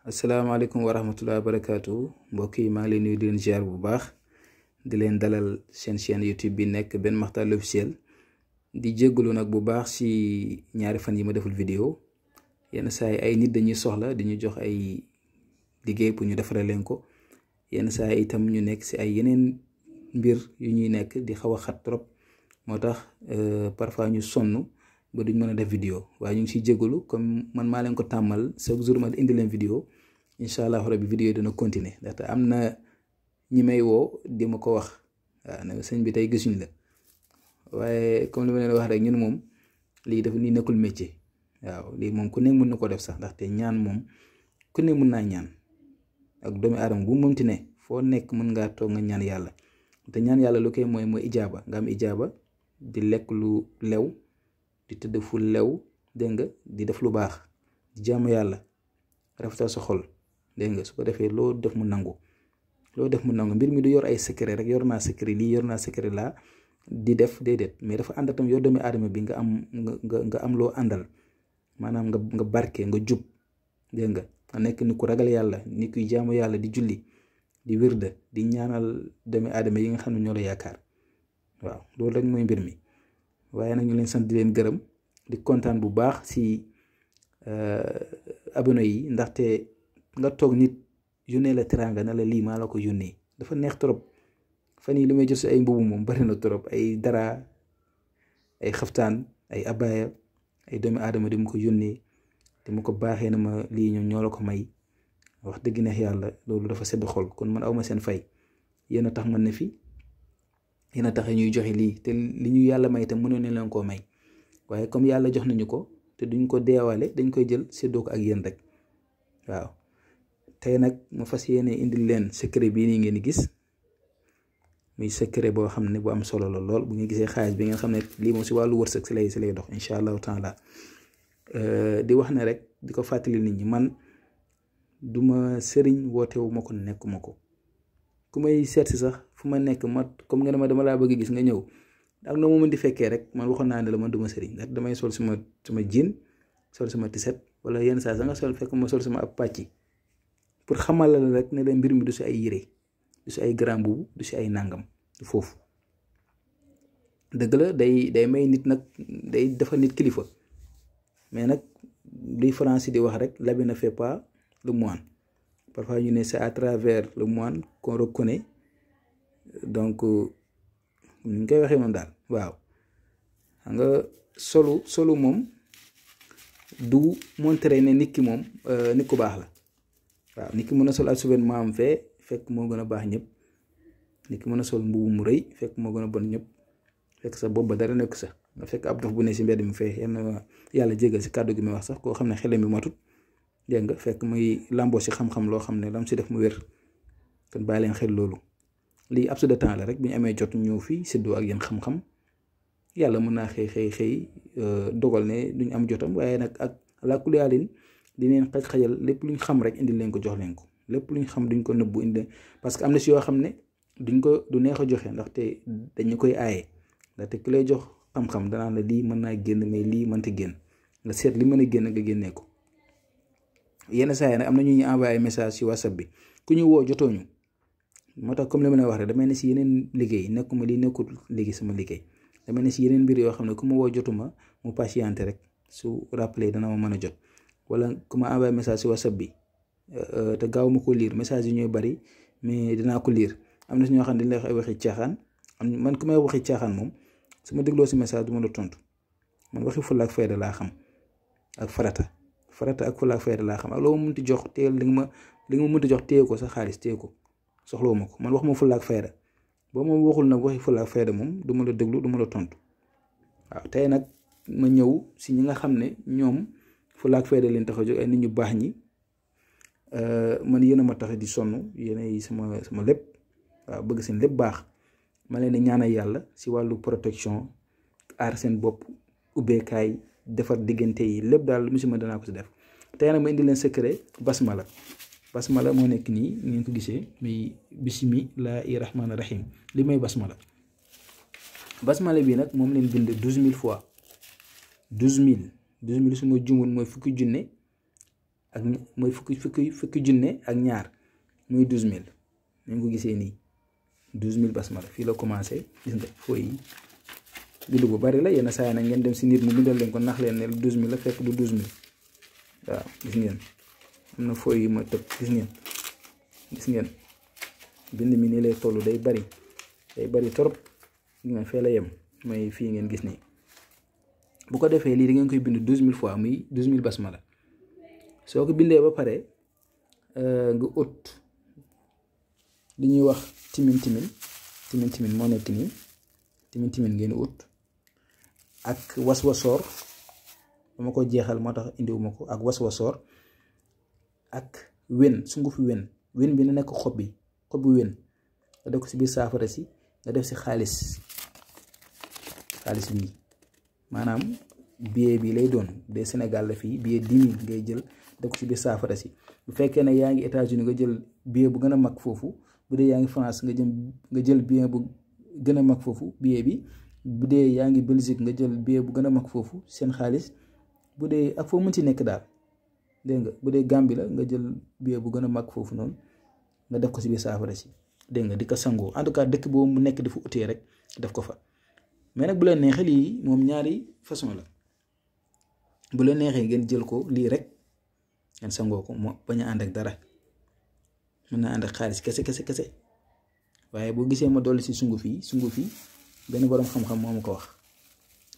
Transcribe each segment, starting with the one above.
asalaamaaleykum wa rahmatulah wa barakaatu mbokk yi maa ngi leen nuyu di leen ziar bu baax di leen dalal seen chaîne YouTube bi nekk Ben Makhtar l'officiel di jéggalu nag bu baax si ñaari fan yi ma deful vidéo yenn saa yi ay nit dañuy soxla di ñu jox ay liggéey pour ñu defaree leen ko yenn saa yi itam ñu nekk si ay yeneen mbir yu ñuy nekk di xaw a xat trop moo tax parfois ñu sonn ba duñ mën a def vidéo waaye ñu ngi siy jéggalu comme man maa leen ko tàmmal chaque jour ma indi leen vidéo incha allah rabbi vidéo yi dina continuer ndaxte am na ñi may woo di ma ko wax waaw ne sëñ bi tey gisuñ la waaye comme li ma leen wax rek ñun moom lii dafa nii nekkul métier waaw lii moom ku ne mën na ko def sax ndaxte ñaan moom ku ne mën naa ñaan ak doomi aadama bu mënti ne foo nekk mën ngaa toog nga ñaan yàlla te ñaan yàlla lu koy mooy ijaaba nga am ijaaba di lekk lu lew di tëdd fu lew dégg nga di def lu baax di jaamu yàlla rafetal sa xol dégg nga su ko defee loo def mu nangu mbir mi du yor ay secret rek yor naa secret lii yor naa secret laa di def déedéet mais dafa ànd tam yor doomi aadama bi nga am loo àndal maanaam nga barke nga jub dégg nga nekk ni ku ragal yàlla ni kuy jaamu yàlla di julli di wirda di ñaanal doomi aadama yi nga xam ne ñoo la yaakaar waaw loolu rek mooy mbir mi waaye nag ñu leen sant di leen gërëm di kontaan bu baax si abonné yi ndaxte nga toog nit yónnee la teraanga na la lii maa la ko yónnee dafa neex trop fan yii li may jot si ay mbubu moom bari na trop ay dara ay xaftaan ay abaya ay doomi aadama di ma ko yónnee di ma ko baaxee na ma lii ñoom ñoo la ko may wax dëgg neex yàlla loolu dafa sedd xol kon man awma seen fay yéen a tax man ne fi yéen a tax ñuy joxe lii te li ñu yàlla may te mënoon ne leen koo may waaye comme yàlla jox nañu ko te duñ ko deewaale dañ koy jël séddoo ko ak yéen rek waaw tey nag ma fas yéene indil leen secret bii nii ngeen di gis muy secret boo xam ne bu am solo la lool bu nga gisee xaalis bi nga xam ne lii moom si wàllu wërsëg si lay dox incha allahu taala di wax ne rek di ko fàttali nit ñi man duma sëriñ wootewu ma ko nekkuma ko ku may seet si sax fu ma nekk comme nga ne ma dama laa bëgg gis nga ñëw ak noo ma mën di fekkee rek man waxoon naa ne la man duma sëriñ ndax damay sol sama jean sol sama tiset wala yenn saa nga sol fekk ma sol sama ab pàcc pour xamal la rek ne la mbir mi du si ay yére du si ay grand boubou du si ay nàngam du foofu dëgg la day may nit nag day defal nit kilifa mais nag luy français di wax rek l'habit ne fait pas le moine parfois ñu ne c'est à travers le moine qu'on reconnaît donc ñu koy waxee moom daal waaw xam nga solu moom du montré ne nit ki moom nit ku baax la waaw nit ki mën a sol ak souverainement am fekk moo gën a baax ñëpp nit ki mën a sol mbubu mu rëy fekk moo gën a bon ñëpp fekk sa bopp ba dara nekk sax nga fekk ab dof bu ne si mbedd mi fee yàlla jégal si kàddu gi muy wax sax koo xam ne xelam bi matut dégg nga fekk muy làmboo si xam-xam loo xam ne lam si def mu wér kon bàyyi leen xel loolu lii absu de temps la rek bu ñu amee jot ñëw fii séddoo ak yéen xam-xam yàlla mën naa xëy dogal ne duñ am jotam waaye nag ak laakuliyaalin dineen xajal lépp luñ xam rek indi leen ko jox leen ko lépp luñ xam duñ ko nëbbu indi parce que am na si yoo xam ne du neex a joxe ndaxte dañu koy aaye ndaxte ki lay jox xam-xam danaa la lii mën naa génn mais lii mënta génn nga seet li mën a génn nga génnee ko yenn saa yi nag am na ñu envoyé message ci WhatsApp bi ku ñu woo jotooñu moo tax comme li ma la wax rek damay ne si yeneen liggéey nekkuma lii nekkul liggéey sama liggéey damay ne si yeneen mbir yoo xam ne ku ma woo jotuma mu patienté rek su rappelé dana ma mën a jot wala ku ma envoyé message ci WhatsApp bi te gaaw ma ko lire message yi ñooy bari mais dinaa ko lire am na si ñoo xam ne dañ lay waxi caaxaan man ku may waxi caaxaan moom su ma dégloo si message du ma la tontu man waxi fulla ak fayda laa xam ak farata ak fulla ak fayda laa xam ak loo ma mënti jox téyel li nga ma mënti jox téye ko sa xaalis téye ko soxloo ma ko man wax ma fulla ak fayda boo ma waxul nag waxi fulla ak fayda moom du ma la déglu du ma la tontu waaw tey nag ma ñëw si ñi nga xam ne ñoom fulla ak fayda leen tax a jóg ay nit ñu baax ñi man yéen a ma tax di sonn yéen ay sama lépp waaw bëgg seen lépp baax ma leen di ñaanal yàlla si wàllu protection aar seen bopp Oubékaay defar diggante yi lépp daal musima danaa ko si def tey nag ma indi leen secret basmala moo nekk nii ngeen ko gisee muy bismillaahi rahmaani rahim li may basmala bi nag moom leen bind 12000 fois 12000 su ma juumul mooy fukki junne ak mooy fukki junne ak ñaar muy 12000 ñu ko gisee nii 12000 basmala fii la commencé gis nga fooy yi bindu bu bari la yenn saa yi nag ngeen dem si nit mu bindal leen ko nax leen ne 12000 la fekk du 12000 waaw gis ngeen am na fooy yi ma tëb gis ngeen bind mi nii lay tollu day bari torop gis nga fee la yem mooy fii ngeen gis nii bu ko defee lii da ngeen koy bind 12000 fois muy 12000 basmala soo ko bindee ba pare nga ut li ñuy wax timin moo nekk nii timin ngeen ut ak waswasoor dama ko jeexal moo tax indiwuma ko ak waswasoor ak wen sungufu wen bi na nekk xobi wen nga def ko si biir saafara si nga def si xaalis bi maanaam billet bi lay doon de Sénégal la fii billet 10 000 ngay jël def ko si biir saafara si bu fekkee ne yaa ngi États-Unis nga jël billet bu gën a mag foofu bu dee yaa ngi France nga jël billet bu gën a mag foofu billet bi bu dee yaa ngi Belgique nga jël billet bu gën a mag foofu seen xaalis bu dee ak foo mën ci nekk daal dégg nga bu dee Gambie la nga jël billet bu gën a mag foofu noonu nga def ko si biir saafara si dégg nga di ko sangoo en tout cas dëkk boobu mu nekk dafa utee rek def ko fa mais nag bu leen neexee lii moom ñaari façon la bu leen neexee ngeen jël ko lii rek ngeen sangoo ko moo bañ a ànd ak dara mën naa ànd ak xaalis kese waaye boo gisee ma dolli si sunguf yi benn borom xam-xam moo ma ko wax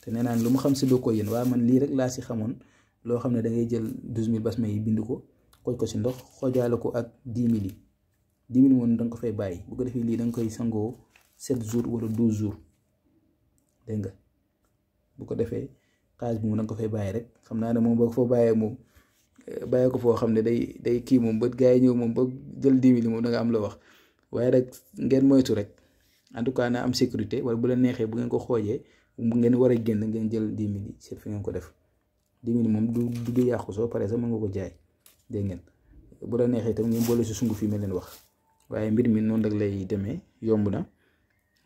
te nee naan lu mu xam si doo ko yéen waaye man lii rek laa si xamoon loo xam ne da ngay jël 12000 basma yi bind ko xooj ko si ndox xoojaale ko ak 10 000 yi 10 000 moom da nga ko fay bàyyi bu ko defee lii da nga koy sangoo 7 jours wala 12 jours dégg nga bu ko defee xaalis bi moom da nga ko fay bàyyi rek xam naa ne moom boo ko fa bàyyee moom bàyyi ko foo xam ne day kii moom ba gars yi ñëw moom ba jël 10 000 yi moom da nga am la wax waaye rek ngeen moytu rek en tout cas na am sécurité wala bu la neexee bu ngeen ko xoojee bu ngeen war a génn ngeen jël 10 000 yi seet fi ngeen ko def 10 000 moom du yàqu soo paree sax mën nga ko jaay dégg ngeen bu la neexee tam ngeen boole si sunguf yi ma leen wax waaye mbir mi noonu rek lay demee yomb na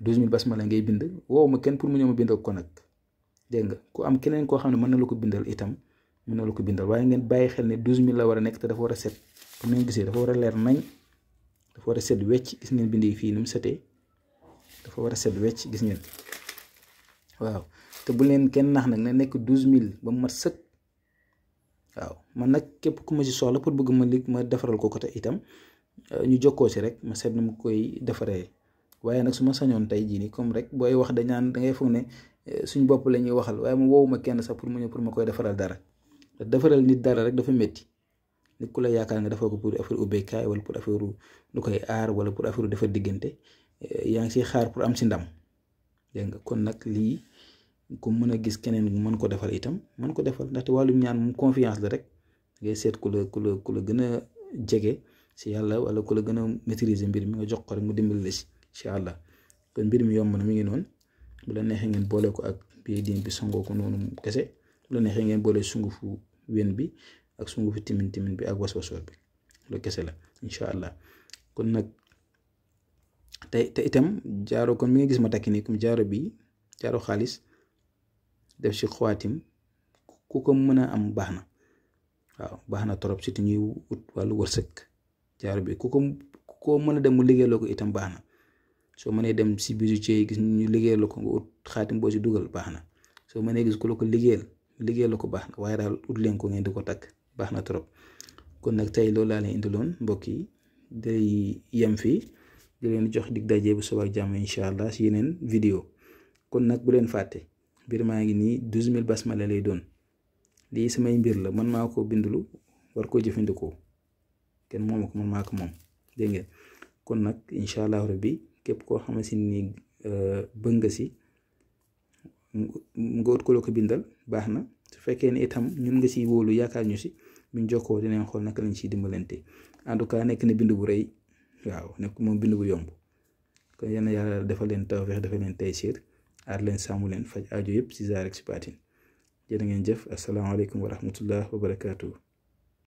12000 basmala ngay bind woowu ma kenn pour mu ñëw ma bindal ko nag dégg nga ku am keneen koo xam ne mën na la ko bindal itam mën na la ko bindal waaye ngeen bàyyi xel ne 12000 la war a nekk te dafa war a set comme ni ngeen gisee dafa war a leer nañ dafa war a set wecc gis ngeen bind yi fii ni mu setee dafa war a set wecc gis ngeen waaw te bu leen kenn nax nag na nekk 12000 ba mu mat sëkk waaw man nag képp ku ma ci soxla pour bëgg ma defaral ko côté itam ñu jokkoo ci rek ma seet na mu koy defaree waaye nag su ma sañoon tey jii nii comme rek booy wax dañaan da ngay foog ne suñ bopp la ñuy waxal waaye mu woowu ma kenn sax pour mu ñëw pour ma koy defaral dara defaral nit dara rek dafa métti nit ku la yaakaar nga defal ko pour affaire Oubékaay wala pour affaire lu koy aar wala pour affaire defar diggante yaa ngi siy xaar pour am si ndam dégg nga kon nag lii ku mën a gis keneen mën ko defal itam mën ko defal ndaxte wàllum ñaan moom confiance la rek ngay seet ku la gën a jege si yàlla wala ku la gën a maîtriser mbir mi nga jox ko rek mu dimbali la si incha allah kon mbir mi yomb na mi ngi noonu bu la neexee ngeen boole ko ak biir diin bi sangoo ko noonu kese bu la neexee ngeen boole sungufu wen bi ak sungufu timin bi ak waswasoor bi loolu kese la incha allah kon nag te itam jaaro kon mi nga gis ma takki nii comme jaaro xaalis def ci xawaatim ku ko mën a am baax na waaw baax na trop surtout ñuy ut wàllu wërsëg jaaro bi ku ko mën a dem mu liggéeyloo ko itam baax na soo mënee dem si bijoutier yi gis ñu liggéeyal ko nga ut xaatim boo si dugal baax na soo mënee gis ku la ko liggéeyal ko baax na waaye daal ut leen ko ngeen di ko takk baax na trop kon nag tey loolu laa leen indiloon mbokk yi day yem fii di leen jox dig daje bu suba ak jàmm incha allah si yeneen vidéo kon nag bu leen fàtte mbir maa ngi nii 12000 basmala lay doon lii samay mbir la man maa ko bindulu war koo jëfandikoo kenn moomu ko man maa ko moom dégg ngeen kon nag incha allah rabbi képp koo xamante ni bëgg nga si nga ut ko la ko bindal baax na su fekkee ne itam ñun nga si wóolu yaakaar ñu si buñ jokkoo dinañ xool naka lañ siy dimbalante en tout cas nekk na bind bu rëy waaw nekk moom bind bu yomb kon yal na yàlla defal leen tawfeex defal leen taysiir aar leen sàmm leen faj aajo yëpp si zaahir ak si baatin jërë ngeen jëf asalaamaaleykum wa rahmatullah wa barakaatu.